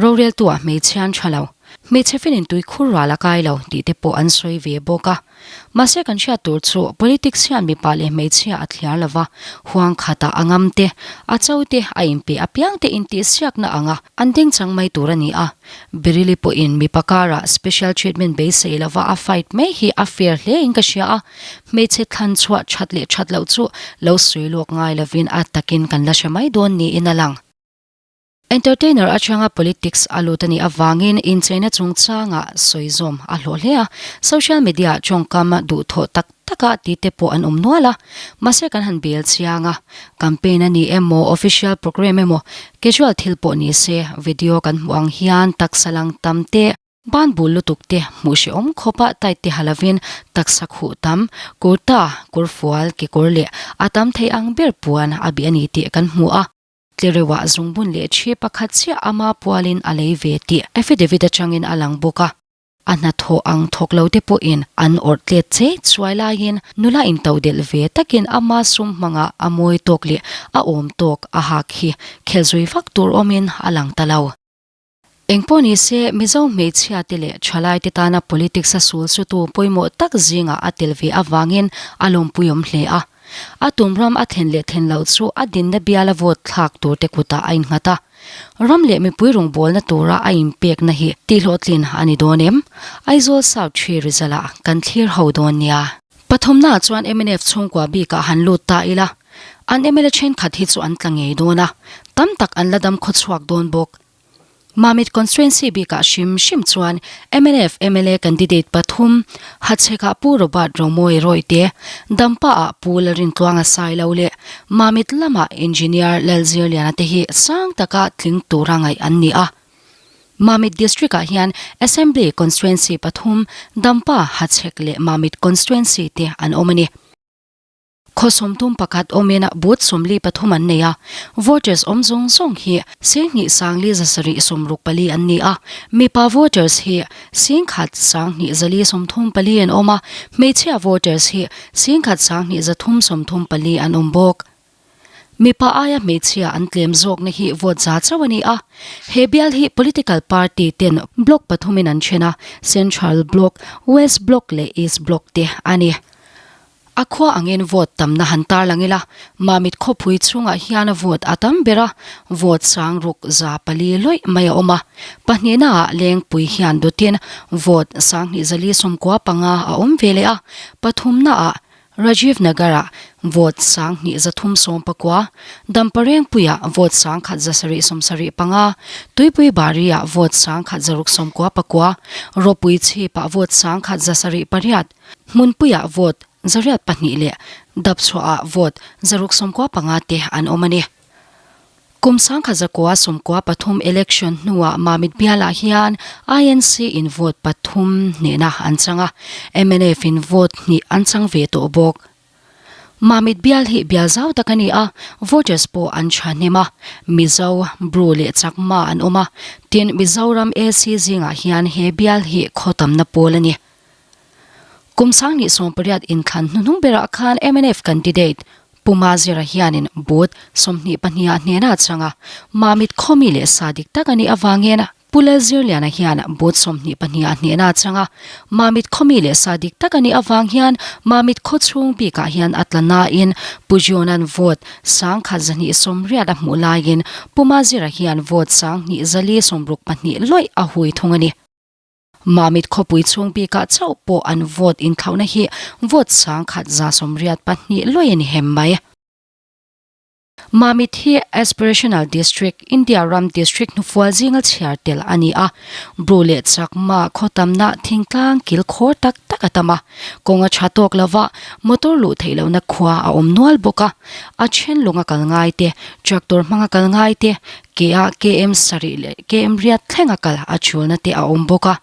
roreltuah hmeichhia an tha lo, hmeichhe fenin tuikhur ral a kai lo tih te pawh an sawi ve bawk a. Mahse kan hriat tur chu politics hian mipa leh hmeichhia a thliar lo va, huang khatah a ngam te, a cho te, a inpe apiang te intihsiakna anga an ding chang mai tur a ni a. Birili pawhin mipa karah special treatment beisei lova a fight mai hi a fair hle in ka hria a, hmeichhe thlan chhuah that leh that loh chu lo sawi lawk ngai lovin a takin kan la hre mai dawn niin a lang. Entertainer atanga politics a lut a nih avangin incheina chungchangah sawi zawm a hlawh hle a, social media tawngkam duhthawh tak taka ti te pawh an awm nual a, mahse kan han bel chiang a, campaign a ni emaw official programme emaw casual thil pawh ni se video kan hmuh ang hian taksa lang tam te, ban bul lutuk te hmuh hrehawm khawpa tight te ha lovin taksa khuh tam, kurta, kawrfual, kekawr leh a tam thei ang ber puan a bih a ni tih kan hmu a. Tlereuah zungbun leh thi pakhat chiah ama pualin a lei ve tih affidavit atangin a lang bawk a. A hnathawh ang thawk lo te pawhin an awrh tlet che chuai laiin nula intodelh ve takin ama sum hmanga a mawi tawk leh a awm tawk a hak hi khel zui vak tur awmin a lang ta lo. Engpawh ni se, Mizo hmeichhia te leh thalai te tana politics a sul sutu pawimawh tak zingah a tel ve avangin a lawmpuiawm hle a. A tum ram a thlen leh thlen loh chu a dinna biala vote thlak tur te kutah a innghat a. Ram leh mipui rawngbawlna tura a inpekna hi tihhlawhtlin a ni dawn em? Aizawl South Tree result ah kan thlir ho dawn nia. Pathumnaah chuan mnf chhungkua bikah han lut ta ila, an mla thenkhat hi chu an tla ngei dawn a, tam tak an la dam khawchhuak dawn bawk. Mamit Constituency bikah hrim hrim chuan mnf mla candidate pathum, Hachhekah Pu Robert Romawi Rawite, Dampa-ah Pu Lalrintluanga Sailo leh Mamit lamah Engineer Lalzirliana te hi sang taka tling tura ngaih an ni a. Mamit District-ah hian Assembly Constituency pathum, Dampa, Hachhek leh Mamit Constituency te an awm a ni. Khaw sawmtum pakhat awmin booth 43 an nei a, voters awm zawng zawng hi 20 sangli zasarih 64 an ni a, mipa voters hi 10,000 sang hnih zali 34 an awm a, hmeichhia voters hi 10,000 sang hnih zathum 34 an awm bawk. Mipa aia hmeichhia an tlem zawkna hi vote za chauh a ni a, he bial hi political party ten block pathumin an then a, Central Block, West Block leh East Block te a ni. A khua angin vote tamna han tarlang ila, Mamit khawpui chhungah hian vote a tam ber a, vote sang ruk 400 lawih mai a awm a. Pahnihnaah Lengpui hian dawtin vote 10 4 95 a awm ve leh a, pathumnaah Rajiv Nagar-ah vote 10 319, Damparengpuiah vote 1 775, Tuipui Bari-ah vote 1 699, Rawpui Chhipah vote 1 708, Hmunpuiah vote 802 leh Dapchhuahah vote 695 te an awm a ni. Kum 1993 election hnuah Mamit bialah hian INC in vote pathum hnehna an chang a, mnf in vote hnih an chang ve tawh bawk. Mamit bial hi bial zau tak a ni a, voters pawh an thahnem a, Mizo, Bru leh Chakma an awm a, tin Mizoram AC zingah hian he bial hi khaw tamna pawl a ni. Kum 2018 inthlan hnuhnung berah khan mnf candidate Pu Mazira hianin booth 22 ah hnena a chang a, Mamit khawmi leh sa dik tak a nih avangin Pu Lalzirliana hian booth 22 ah hnena a chang a, Mamit khawmi leh sa dik tak a nih avang hian Mamit khaw chhung bikah hian a tla nain Pu John-a'n vote 1280 a hmuh laiin Pu Mazira hian vote 2462 lawih a hui thung a ni. Mamit khawpui chhung bikah chauh pawh an vote inthlauhna hi vote 1182 lawih a ni hem mai. Mamit hi Aspirational District, India ram district hnufual zinga chhiar tel a ni a. Bru leh Chakma khaw tamna thingtlang kil khawr tak tak a tam a. Kawng a tha tawk lova, motor luh theih lohna khua a awm nual bawk a. A then lung a kal ngai te, tractor hmanga kal ngai te, ke ah KM sarih leh KM riat thleng a kal a chulna te a awm bawk a.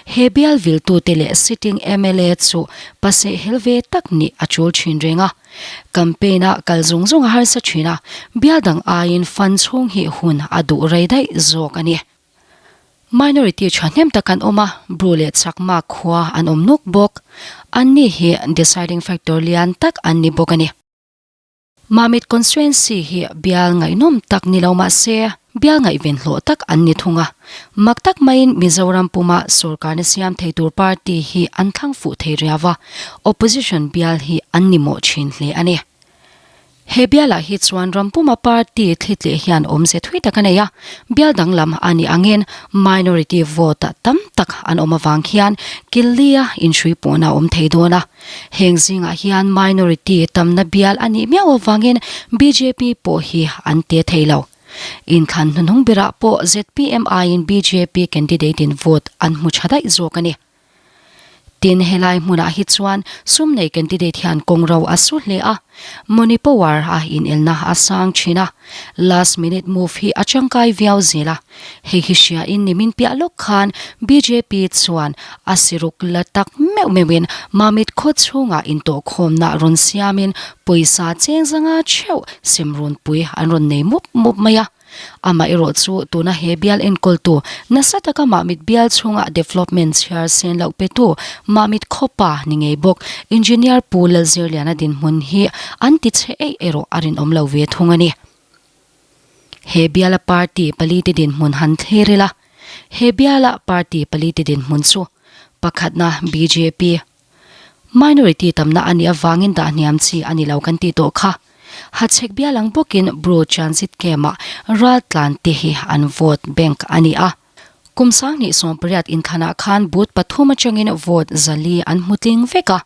He bial viltute leh sitting mla chu paseh hel ve tak nih a chul thin reng a. Campaign a kal zung zung a harsa thin a, bial dang aiin fund chhung hi hun a duh rei daih zawk a ni. Minority thahnem tak an awm a, Bru leh Chakma khua an awm nuk bawk. Anni hi deciding factor lian tak an ni bawk a ni. Mamit Constituency hi bial ngaihnawm tak ni lo mah se, bial ngaihven hlawh tak an ni thung a. Mak tak maiin Mizoram puma sorkarna siam thei tur party hi an thlang fuh thei riau a, opposition bial hi an ni mawh thin hle a ni. He bialah hi chuan ram puma party thlitleh hian awmze thui tak a nei a, bial danglam a nih angin minority vote tam tak an awm avang hian Killi-a inhrui pawhna a awm thei dawn a. Heng zingah hian minority tamna bial a nih miau avangin bjp pawh hi an te thei lo. Inthlan hnuhnung berah pawh zpm aiin bjp candidate in vote an hmu tha daih zawk a ni. Tin, helai hmunah hi chuan sum nei candidate hian kawng ro a su hle a, money power a inelna a sang thin a, last minute move hi a tangkai viau zel a. Hei hi hriain nimin piah lawk khan bjp chuan a siruk la tak meuh meuhin Mamit khaw chhungah intawhkhawmna rawn siamin pawisa cheng zanga theuh semrunpui an rawn nei mup mup mai a. Amaherawh chu tuna he bial enkawltu nasa taka Mamit bial chhunga development chhiar sen loh petu Mamit khawpa ni ngei bawk Engineer Pu Lalzirliana dinhmun hi an tichhe eih erawh a rinawm lo ve thung a ni. He biala party palite dinhmun han thlir ila, he biala party palite dinhmun chu pakhatna bjp, minority tamna a nih avangin dah hniam chi a ni lo kan tih tawh kha. Hachhek bial ang bawkin Bru Transit Camp-ah raltlan te hi an vote bank a ni a. Kum 2018 inthlanah khan booth pathum atangin vote zali an hmu tling vek a.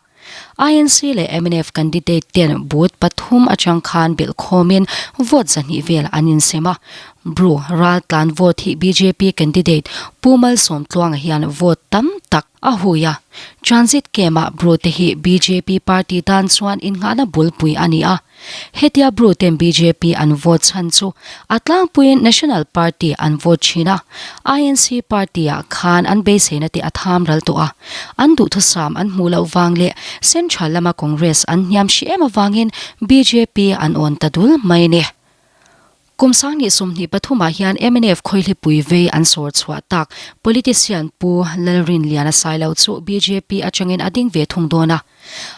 INC leh mnf candidate ten booth pathum atang khan belh khawmin vote 200 vel an insem a. Bru raltlan vote hi bjp candidate Pu Malsawmtluanga hian vote tam tak a hui a. Transit camp-ah Bru te hi bjp party tan chuan innghahna bulpui a ni a. Hetia Bru ten bjp an vote chhan chu a tlangpuiin National Party an vote thin a, INC party-ah khan an beiseina te a tham ral tawh a, an duhthusam an hmuh loh vang leh Central lama Congress an hniam hrih em avangin bjp an awn ta dul mai a ni. Kum 2023 ah hian mnf Khawihlipui vei an sawr chhuah tak politician Pu Lalrinliana Sailo chu bjp atangin a ding ve thung dawn a.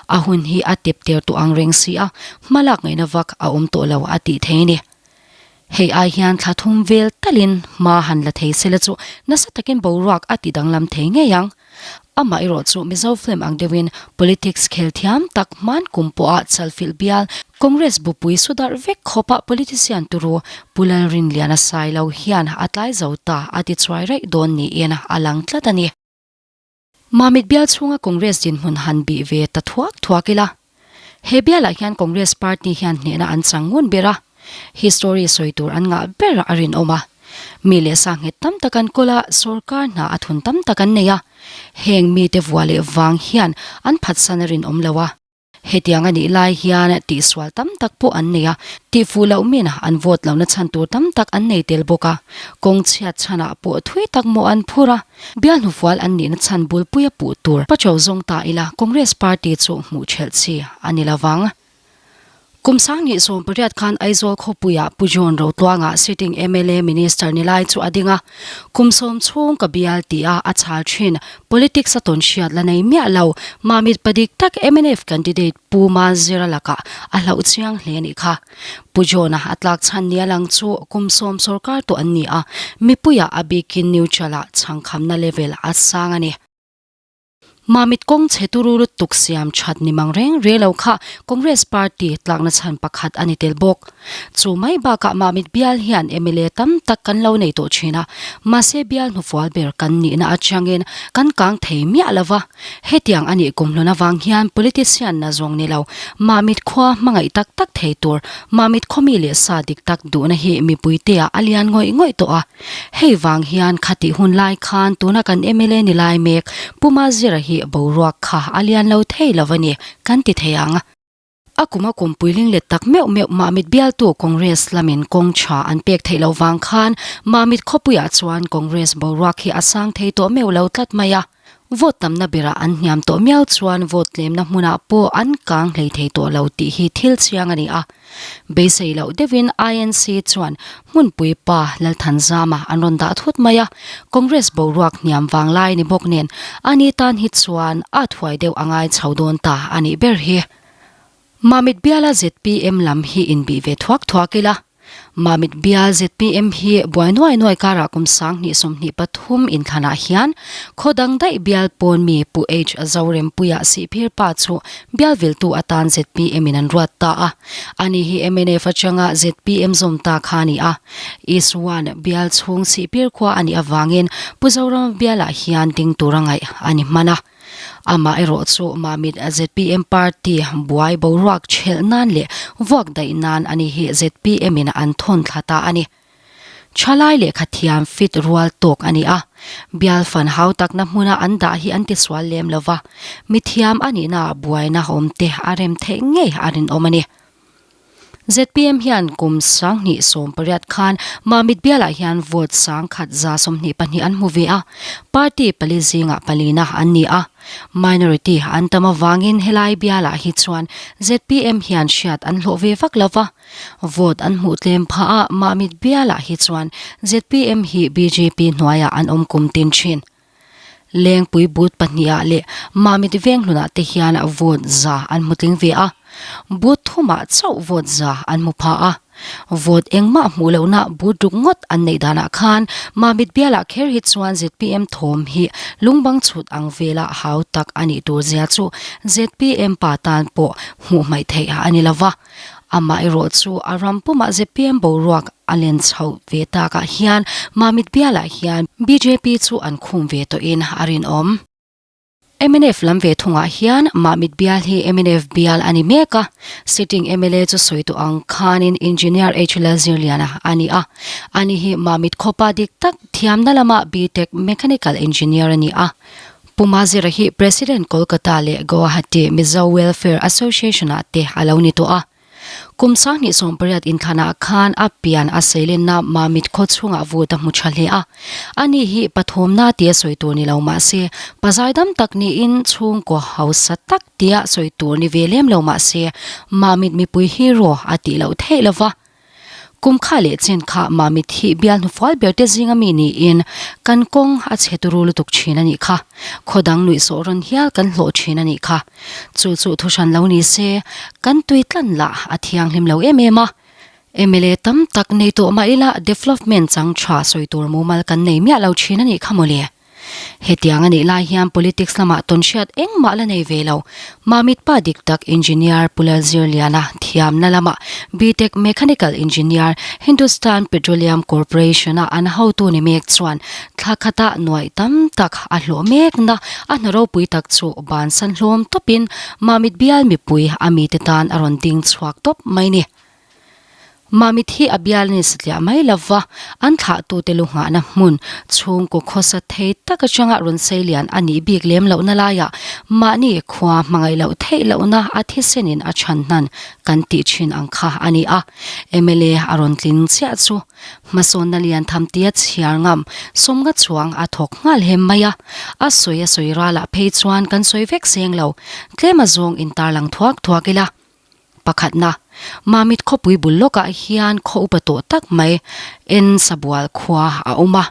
A hun hi a tep ter tawh ang reng si a, hmalak ngaihna vak a awm tawh lo a tih thei a ni. Hei ai hian thla thum vel talin hma han la thei sela chu nasa takin boruak a ti danglam thei ngei ang. Amah erawh chu Mizo film ang deuhin politics khel thiam tak hman kum pawha chalfilh bial Congress bupui su darh vek khawpa politician turu Pu Lalrinliana Sailo hian a tlai zo ta a ti chuai raih dawn niin a lang tlat a ni. Mamit bial chhunga Congress dinhmun han bih ve ta thuak thuak ila. He bialah hian Congress party hian hnehna an chang ngun ber a, history sawi tur an ngah ber a rinawm a. Mi leh sa nghet tam tak an kawl a, sorkar hna a thun tam tak an nei a. Heng mite vua leh vang hian an phatsan a rinawm lo a. Hetiang a nih lai hian tihsual tam tak pawh an nei a, tihfuh loh min an vote lohna chhan tur tam tak an nei tel bawk a. Kawng chhiat chhanah pawh thui tak maw an phur a. Bial hnufual an nihna chhan bulpuia puh tur pacho zawng ta ila Congress party chu hmuh ṭhelh chi a ni lovang. Kum 2018 khan Aizawl khawpuiah Pu John Rotluanga sitting mla minister ni lai chu a ding a, kum sawm chhung ka bial tia a chhal thin politics a tawn hriat la nei miah lo Mamit padik tak mnf candidate Pu Mazira lakah a hlauh chiang hle a nih kha. Pu John-a a tlak chhan nia lang chu kum sawm sorkar tawh an ni a, mipuiah a bikin neutral-ah chhangkhamna level a sang a ni. Mamit kawng chhe turu lutuk siam that ni mang reng reng lo kha Congress party tlakna chhan pakhat a ni tel bawk. Chu mai bakah Mamit bial hian mla tam tak kan lo nei tawh thin a, mahse bial hnufual ber kan nihna atangin kan kang thei miah lo va. Hetiang a nih kumhlun avang hian politician na zawng ni lo, Mamit khua hmangaih tak tak thei tur, Mamit khaw mi leh sa dik tak duhna hi mipuiteah a lian ngawih ngawih tawh a. Hei vang hian khatih hun lai khan tuna kan mla ni lai mek Pu Mazira hi boruak kha a lian lo thei lo a ni kan ti thei ang. A kum a kum puiling let tak meuh meuh Mamit bialtu Congress lamin kawng tha an pek theih loh vang khan Mamit khawpuiah chuan Congress boruak hi a sang thei tawh meuh lo tlat mai a. Vote tamna berah an hniam tawh miau chuan vote tlemna hmunah pawh an kang hlei thei tawh lo tih hi thil chiang a ni a. Beisei loh deuhin INC chuan hmunpui pa Lalthanzama an rawn dah thut mai a, Congress boruak hniam vang lai ni bawk nen ani tan hi chuan a thuai deuh a ngai chho dawn ta a nih ber hi. Mamit biala zpm lam hi inbih ve thuak thuak ila. Mamit bial zpm hi buai nuai nuai karah kum 2023 inthlanah hian khaw dang daih bial pawn mi Pu H Zorempuia Sihphir pa chu bial viltu atan zpm in an ruat ta a. Ani hi mnf atanga zpm zawm ta kha a ni a. East One bial chhung Sihphir khua a nih avangin Pu Zorama bialah hian ding tura ngaih a ni hman a. Amah erawh chu Mamit zpm party buai boruak chhelh nan leh vuak daih nan a ni hi zpm in an thawn thla ta a ni. Thalai lehkha thiam fit rual tawk a ni a, bial fan hau takna hmuna an dah hi an tisual lem lo va, mithiam a nihna ah buaina awm te a rem theih ngei a rinawm a ni. Zpm hian kum 2018 khan Mamit bialah hian vote 1,122 an hmu ve a, party pali zingah palina an ni a. Minority an tam avangin helai bialah hi chuan zpm hian hriat an hlawh ve vak lo va. Vote an hmuh tlem phah a, Mamit bialah hi chuan zpm hi bjp hnuaiah an awm kum tin thin. Lengpui but pahnihah leh Mamit Venghlunah te hian vote za an hmu tling ve a, but thumah chauh vote za an hmu pha a. Vote engmah hmuh lohna but ruk ngawt an neih danah khan Mamit bialah kher hi chuan zpm thawm hi lungbang chhut ang vela hau tak a nih tur zia chu zpm pa tan pawh hmuh hmaih theih a ni lo va. Amah erawh chu a ram pumah zpm boruak a len chhoh ve takah hian Mamit bialah hian bjp chu an khum ve tawhin a rinawm. Mnf lam ve thungah hian Mamit bial hi mnf bial a ni mek a, sitting mla chu sawi tawh ang khanin Engineer H Lalzirliana a ni a. Ani hi Mamit khawpa dik tak thiamna lama B-Tech Mechanical Engineer a ni a. Pu Mazira hi President Kolkata leh Guwahati Mizo Welfare Association-ah te a lo ni tawh a. Kum 2018 inthlanah khan a pian a seilenna Mamit khaw chhungah vote a hmu tha hle a. Ani hi pathumna tia sawi tur ni lo mah se, pa zaidam tak niin chhungkaw hausa tak tia sawi tur ni ve lem lo mah se, Mamit mipui hero a tih loh theih lo va. Kum kha leh chen kha Mamit hi bial hnufual ber te zinga mi niin kan kawng a chhe turu lutuk thin a nih kha. Khaw dang nuihsawh rawn hial kan hlawh thin a nih kha. Chu chu thu hran lo ni se, kan tui tlan lah a thianghlim lo em em a. Mla tam tak nei tawh mah ila development chang tha sawi tur mumal kan nei miah lo thin a nih kha mawle. Hetiang a nih lai hian politics lamah tawnhriat engmah la nei ve lo. Mamit pa dik tak Engineer Pu Lalzirliana thiamna lamah B-Tech Mechanical Engineer Hindustan Petroleum Corporation-a an hotu ni mek chuan thla khata nuaih tam tak a hlawh mekna a hna ropui tak chu bansan hlawm tawpin Mamit bial mipui a mite tan a rawn ding chhuak tawp mai ni. Mamit hi a bial a ni satliah mai lo va, an thlahtute lu nghahna hmun, chhungkaw khawsa thei tak atanga rawn sei lian a nih bik lem lohna laiah mahni khua hmangaih loh theih lohna a thisenin a chhan hnan kan tih thin ang kha a ni a. Mla a rawn tling chiah chu hmasawnna lian tham tia chhiar ngam sawmnga chuang a thawk nghal hem mai a, a sawi a sawi ralah phei chuan kan sawi vek seng lo, tlem azawng intarlang thuak thuak ila. Pakhatna, Mamit khawpui bul lawkah hian khaw upa tawh tak mai en Sabual khua a awm a,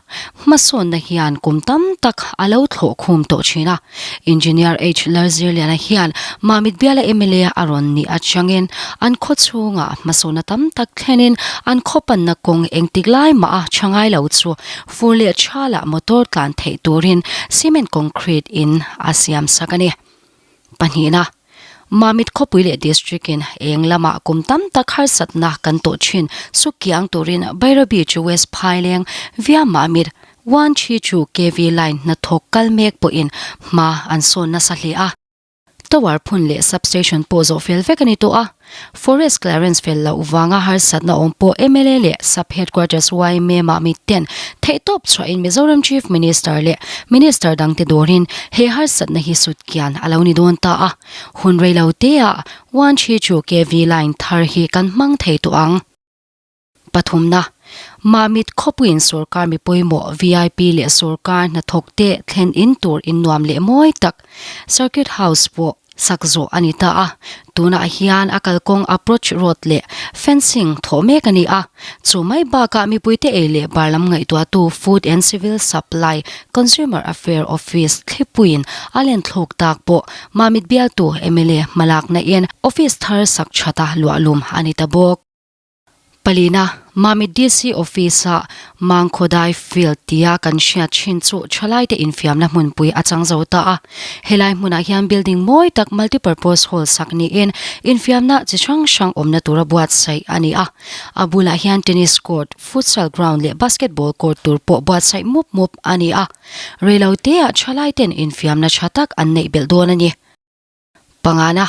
hmasawnna hian kum tam tak a lo thlawh khum tawh thin a. Engineer H Lalzirliana hian Mamit biala mla a rawn nih atangin an khaw chhungah hmasawnna tam tak thlenin an khaw panna kawng engtik lai mah a tha ngai lo chu fur leh thalah motor tlan theih turin cement concrete in a siam sak a ni. Pahnihna, Mamit khawpui leh District in eng lamah kum tam tak harsatna kan tawh thin suk kiang turin Bairabi chu West Phaileng via Mamit one three two KV line hnathawk kal mek pawhin hma an sawn nasa hle a. Tower phun leh substation pawh zawh fel vek a ni tawh a. Forest clearance fel loh vanga harsatna awm pawh mla leh Sub Headquarters yma Mamit ten theihtawp chhuahin Mizoram Chief Minister leh Minister dangte dawrin he harsatna hi sut kian a lo ni dawn ta a. Hun reilo teah one three two KV line thar hi kan hmang thei tawh ang. Pathumna, Mamit khawpuiin sorkar mi pawimawh vip leh sorkar hnathawkte thlen in tur in nuam leh mawi tak Circuit House pawh sak zawh a ni ta a. Tunah hian a kalkawng approach road leh fencing thawh mek a ni a. Chu mai bakah mipuite ei leh bar lam ngaihtuahtu Food and Civil Supply Consumer Affair Office thlipuiin a len thluk tak pawh Mamit bialtu mla hmalakna in office thar sak thata luahlum a ni ta bawk. Palina, Mamit DC Office-a Mangkhawdai Field tia kan hriat thin chu thalaite infiamna hmunpui a chang zo ta a. Helai hmunah hian building mawi tak multipurpose hall sak niin infiamna chi hrang hrang awmna tura buatsaih a ni a. A bulah hian tennis court, futsal ground leh basketball court tur pawh buatsaih mup mup a ni a. Reiloteah thalaiten infiamna tha tak an neih belh dawn a ni. Pangana,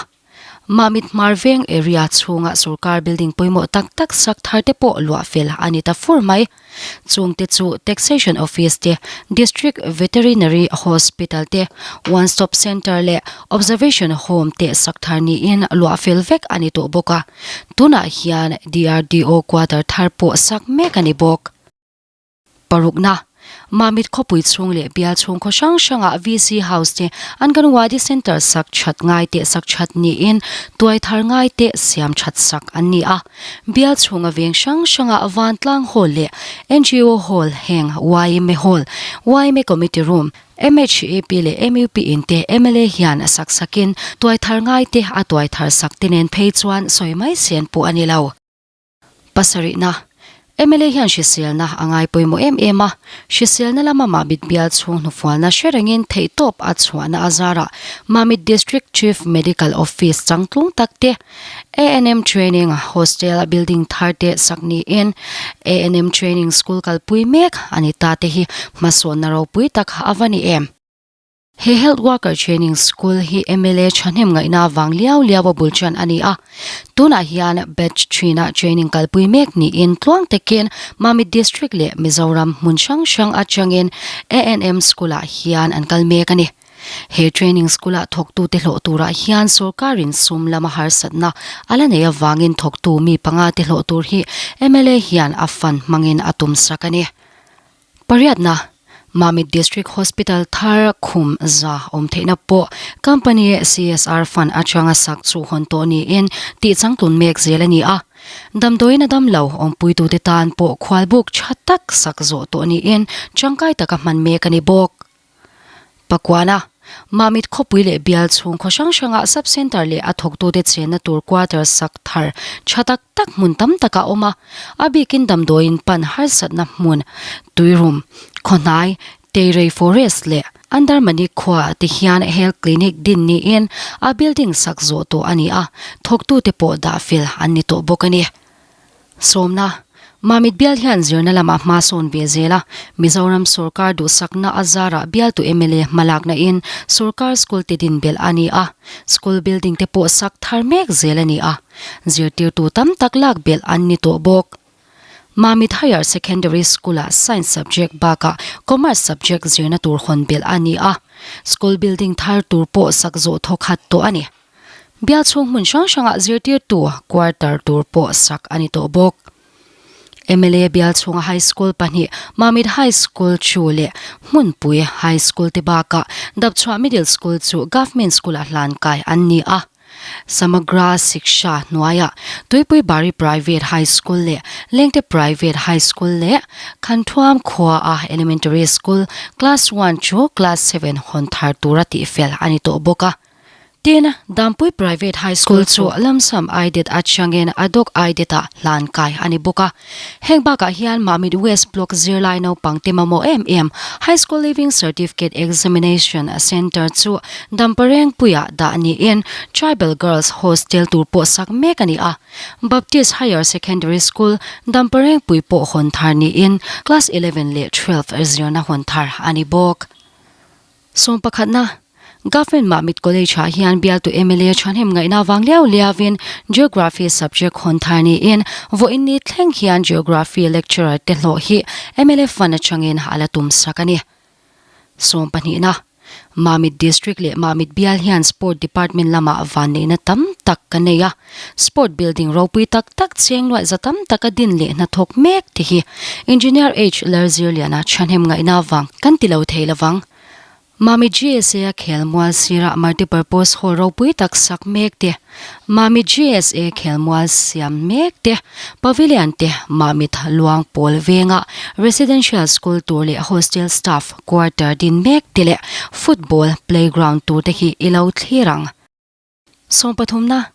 Mamit Hmar Veng area chhunga sorkar building pawimawh tak tak sak thar te pawh luah fel a ni ta fur mai. Chungte chu Taxation Office te, District Veterinary Hospital te, One Stop Centre leh Observation Home te sak thar niin luah fel vek a ni tawh bawk a. Tunah hian DRDO quarter thar pawh sak mek a ni bawk. Parukna, Mamit khawpui chhung leh bial chhung khaw hrang hrangah VC House te Anganwadi Centre sak that ngai teh sak that niin tuai thar ngai teh siam that sak an ni a. Bial chhunga veng hrang hrangah Vantlang Hall leh NGO Hall heng yma Hall, yma Committee Room, MHAP leh MUP in te mla hian sak sakin tuai thar ngai te a tuai thar sak te nen phei chuan sawi mai sen pawh a ni lo. Pasarihna, mla hian hriselna a ngai pawimawh em em a, hriselna lama Mamit bial chhung hnufualna hre rengin theihtawp a chhuahna a zarah Mamit District Chief Medical Office changtlung tak te, ANM Training Hostel building thar te sak niin ANM Training School kalpui mek a ni ta te hi hmasawnna ropui tak a va ni em. He Health Worker Training School hi mla thahnem ngaihna vang liau liau a bul tan a ni a. Tunah hian batch thin-ah training kalpui mek niin tluang takin Mamit District leh Mizoram hmun hrang hrang atangin ANM School-ah hian an kal mek a ni. He training school-ah thawktute hlawh turah hian sorkarin sum lama harsatna a la nei avangin thawktu mi panga te hlawh tur hi mla hian a fund hmangin a tumsak a ni. Pariatna, Mamit District Hospital thar khum za awm theihna pawh company CSR fund atanga sak chu hawn tawh niin tih changtlun mek zel a ni a. Damdawiin a dam lo awmpuitute tan pawh khualbuk tha tak sak zawh tawh niin tangkai taka hman mek a ni bawk. Pakuana, Mamit khawpui leh bial chhung khaw hrang hrangah sub centre leh a thawktute chenna tur quarter sak thar tha tak tak hmun tam tak a awm a, a bikin damdawiin pan harsatna hmun Tuirum, Khawhnai, Teirei Forest leh Andarmani khua te hian health clinic din niin a building sak zawh tawh a ni a, thawktute pawh dah fel an ni tawh bawk a ni. Sawmna, Mamit bial hian zirna lamah hma sawn ve zel a, Mizoram sorkar duhsakna a zarah bialtu mla hmalakna in sorkar school te din belh a ni a, school building te pawh sak thar mek zel a ni a, zirtirtu tam tak lak belh an ni tawh bawk. Mamit Higher Secondary School-ah Science subject bakah Commerce subject zirna tur hawn belh a ni a, school building thar tur pawh sak zawh thawkhat tawh a ni. Bial chhung hmun hrang hrangah zirtirtu quarter tur pawh sak a ni tawh bawk. Mla bial chhunga high school pahnih Mamit High School chu leh Hmunpui High School te bakah Dapchhuah Middle School chu Government School-ah hlan kai an ni a. Samagra Shiksha hnuaiah Tuipui Bari Private High School leh Lengte Private High School leh Khanthuam khuaa Elementary School Class One chu Class Seven hawn thar tura tihfel a ni tawh bawk a. Tin, Dampui Private High School chu Lamsam Aidet atangin Adok Aidet-ah hlan kai a ni bawk a. Heng bakah hian Mamit West Block zirlai naupangte mamawh em em High School Leaving Certificate Examination Centre chu Damparengpuiah dah niin Tribal Girls Hostel tur pawh sak mek a ni a. Baptist Higher Secondary School Damparengpui pawh hawn thar niin Class 11 leh 12 zirna hawn thar a ni bawk. Sawmpakhatna, Government Mamit College ah hian bialtu mla thahnem ngaihna vang liau liauin Geography subject hawn thar niin vawiin ni thleng hian Geography lecturer te hlawh hi mla fund atangin a la tum sak a ni. Sawmpahnihna, Mamit District leh Mamit bial hian Sport Department lamah vanneihna tam tak ka nei a, Sport building ropui tak tak cheng luaih za tam taka din leh hnathawk mek te hi Engineer H Lalzirliana thahnem ngaihna vang kan ti lo thei lovang. Mami GSA a khelmual sirah multipurpose hall ropui tak sak mek te, Mami GSA khelmual siam mek te, Pavilion te Mamit Luang Pawl venga residential school tur leh hostel staff quarter din mek te leh football playground tur te hi i lo thlir ang. Sawmpathumna,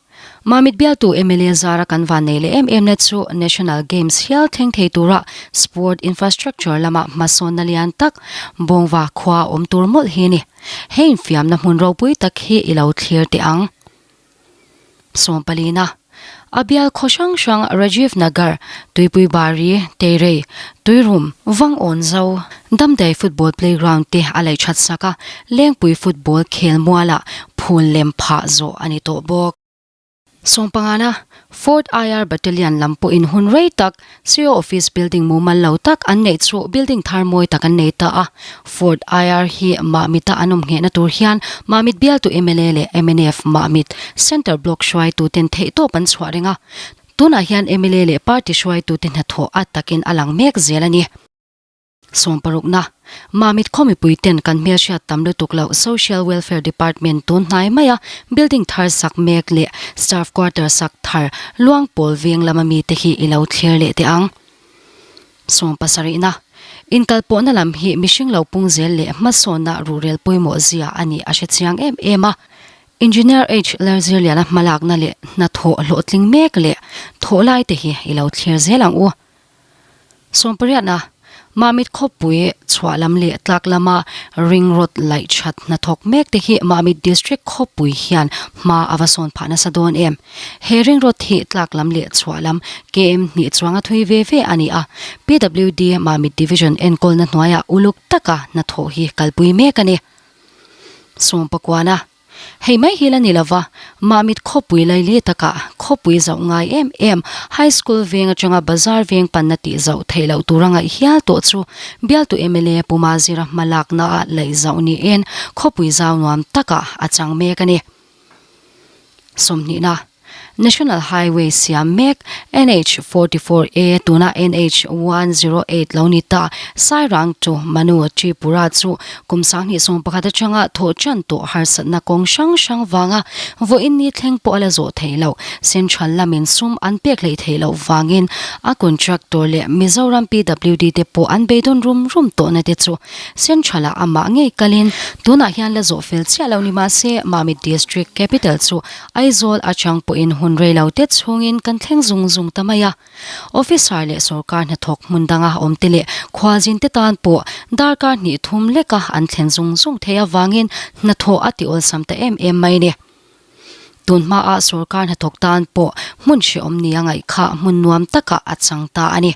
Mamit bialtu mla zara kan van nei leh em em na chu National Games hial thleng thei tura sport infrastructure lama hmasawnna lian tak Bawngva khua awm tur mawlh hi a ni. He infiamna hmun ropui tak hi i lo thlir teh ang. Sawmpalina, A bial khaw hrang hrang Rajiv Nagar, Tuipui Bari, Teirei, Tuirum, Vangawn Zo, Damdai Football Playground te a lei that sak a, Lengpui Football khel mualah phul lem phah zawh a ni tawh bawk. Sawmpangana, Fourth IR Battalion lam pawhin hun rei tak CO Office building mumal lo tak an neih chu building thar mawi tak an nei ta a. Fourth IR hi Mahmita an awm nghehna tur hian Mahmit bialtu mla leh mnf Mahmit Centre Block hruaituten theihtawp an chhuah reng a. Tunah hian mla leh party hruaitute hnathawh a takin a lang mek zel a ni. Sawmparukna, Mamit khaw mipuiten kan hmelhriat tam lutuk loh Social Welfare Department tun hnai maia building thar sak mek leh staff quarter sak thar luang pawl veng lama mite hi i lo thlir leh teh ang. Sawmpasarihna, Inkalpawhna lam hi mihring lo pung zel leh hmasawnna ruhrel pawimawh zia a nih a hre chiang em em a. Engineer H Lalzirliana hmalakna leh hnathawh hlawhtling mek leh thawh laite hi i lo thlir zel ang u. Sawmpariatna, Mamit khawpui chhuah lam leh tlak lama ring road laih that hnathawk mek te hi Mamit District khawpui hian hma a va sawn phah nasa dawn em? He ring road hi tlak lam leh chhuah lam KM hnih chuanga thui ve ve a ni a, PWD Mamit Division enkawlna hnuaiah uluk taka hnathawh hi kalpui mek a ni. Sawmpakuana. Hei mai hi la ni lova, Mamit khawpui laili takah khawpui zauh ngai em em High School veng atanga bazar veng panna tih zauh theih loh tura ngaih hial tawh chu bialtu mla Puma Zira hmalaknaah laih zauh niin khawpui zau nuam takah a chang mek a ni. Sawmhnihna. National Highway siam mek NH 44 A tuna NH 108 lo ni ta Sairang to Manu Tripura chu kum 2011 atanga thawh tan tawh harsatna kawng hrang hrang vanga vawiin ni thleng pawh a la zawh theih loh Central lamin sum an pek hleih theih loh vangin a contractor leh Mizoram PWD te pawh an beidawn rum rum tawhna te chu Central ah amah ngei kalin tunah hian la zawh fel chiah lo ni mahse Mamit District Capital chu Aizawl atang pawhin hun rei lo te chhungin kan thleng zung zung ta mai a. Officer leh sorkar hnathawk hmun danga awm te leh khualzin te tan pawh darkar hnih thum leka an thlen zung zung thei avangin hnathawh a ti awlsam ta em em mai ni. Tun hmaah sorkar hnathawk tan pawh hmun hrehawm nia ngaih kha hmun nuam takah a chang ta a ni.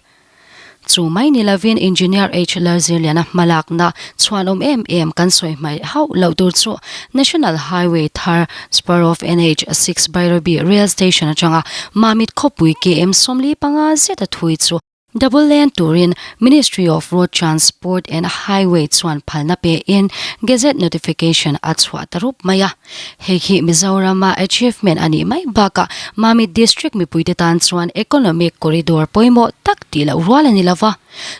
Chu mai ni lovin Engineer H Lalzirliana hmalakna chhuanawm em em kan sawi hmaih hauh loh tur chu National Highway thar Spur of NH 6 Bairabi Rail Station atanga Mamit khawpui KM 45 zeta thui chu. Double lane turin Ministry of Road Transport and Highway chuan phalna pein Gazette Notification a chhuah ta rup mai a. Hei hi Mizorama achievement a nih mai bakah Mamit District mipuite tan chuan economic corridor pawimawh tak tih loh rual a ni lova.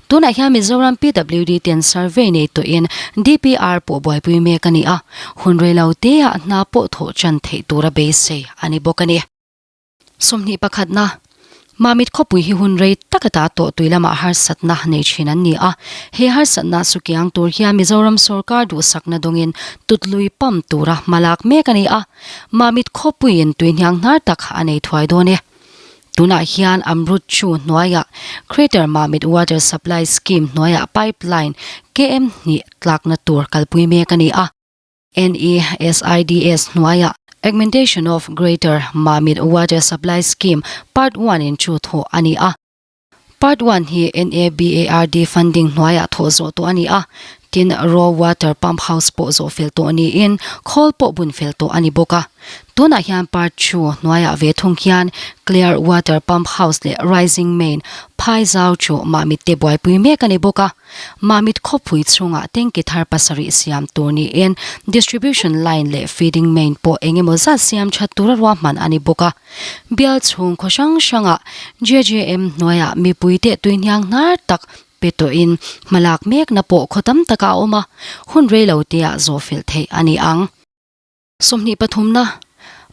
Tunah hian Mizoram PWD ten survey nei tawhin DPR pawh buaipui mek a ni a, hun reilo teah hna pawh thawh chan theih tura beisei a ni bawk a ni. 21 pakhatna, Mamit khawpui hi hun rei tak ata tawh tui lamah harsatna nei thin an ni a. He harsatna sukiang tur hian Mizoram sawrkar duhsakna dawngin tutlui pump tura hma lak mek a ni a. Mamit khawpuiin tui hniang hnar tak a nei thuai dawn e. Tunah hian Amrut Chu hnuaiah Greater Mamit Water Supply Scheme hnuaiah pipeline KM hnih tlakna tur kalpui mek a ni a. NESIDS hnuaiah Augmentation of Greater Mamit Water Supply Scheme Part One in chu thawh a ni a. Part One hi NABARD funding hnuaiah thawh zawh tawh a ni a, tin raw water pump house pawh zawh fel tawh niin khawl pawh bun fel tawh a ni bawk a. Tunah hian Part Two hnuaiah ve thung hian clear water pump house leh rising main phai zau chu Mamit te buaipui mek a ni bawk a. Mamit khawpui chhungah tanki thar pasarih siam tur niin distribution line leh feeding main pawh eng emaw zat siam that tura ruahman a ni bawk a. Bial chhung khaw hrang hrangah JJM hnuaiah mipuite tui hniang hnar tak pe tawhin hmalak mekna pawh khaw tam takah a awm a, hun reilo teah zawhfel theih a ni ang. 20 pathumna,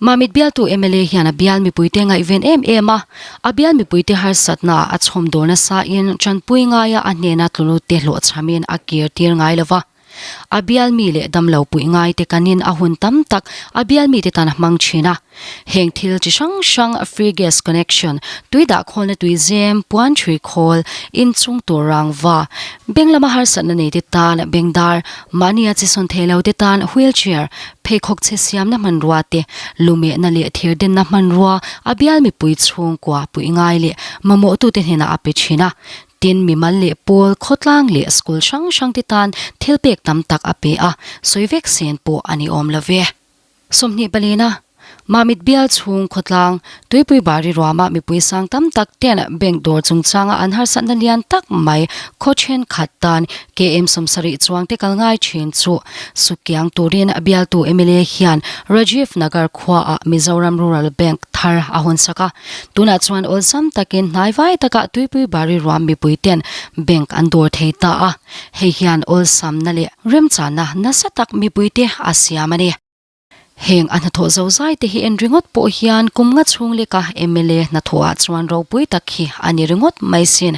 Mamit bialtu mla hian a bial mipuite ngaihven em em a, a bial mipuite harsatna a chhawm dawl nasain tanpui ngaia a hnena tlulutte hlawhchhamin a kir tir ngai lo va. A bial mi leh damlo puih ngaite kanin a hun tam tak a bial mite tan a hmang thin a. Heng thil chi hrang hrang free gas connection, tui dahkhawlna tui zem, puan thui khawl, inchung tur rangva, beng lama harsatna neite tan bengdar, Mahnia chi sawn thei lo te tan wheelchair, pheikhawk chhe siamna hmanrua te, lumehna leh thirdenna hmanrua a bial mipui chhungkua puih ngai leh mamawhtute hnenah a pe thin a. Tin, mimal leh pawl, khawtlang leh school hrang hrang te tan thil pek tam tak a pe a, sawi vek sen pawh a ni awm lo ve. 20 palina, Mamit bial chhung khawtlang, Tuipui Bari ruama mipui sang tam tak ten bank dawr chungchanga an harsatna lian tak mai khaw thenkhat tan KM 70 chuang te kal ngai thin chu sukiang turin bialtu mla hian Rajiv Nagar khuaah Mizoram Rural Bank thar a hawnsak a. Tunah chuan awlsam takin hnaivai takah Tuipui Bari ruam mipui ten bank an dawr thei ta a. Hei hian awlsamna leh remchana nasa tak mipuite a siam a ni. Heng a hnathawh zozai te hi en ringawt pawh hian kum nga chhung leka mla hnathawhah chuan ropui tak hi a ni ringawt mai sin.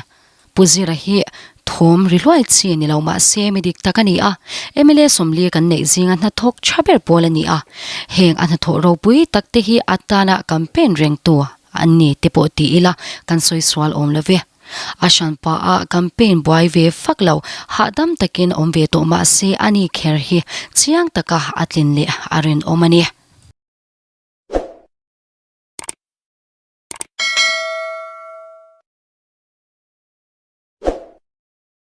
Pu Zira hi thawm ri hluai chi ni lo mahse mi dik tak a ni a, mla 40 kan neih zinga hnathawk tha ber pawl a ni a. Heng a hnathawh ropui tak te hi atana campaign rengtu an ni te pawh ti ila kan sawi sual awm lo ve. A hranpa a campaign buai ve fak lo, hahdam takin awm ve tawh mahse ani kher hi chiang taka a tlin leh a rinawm a ni.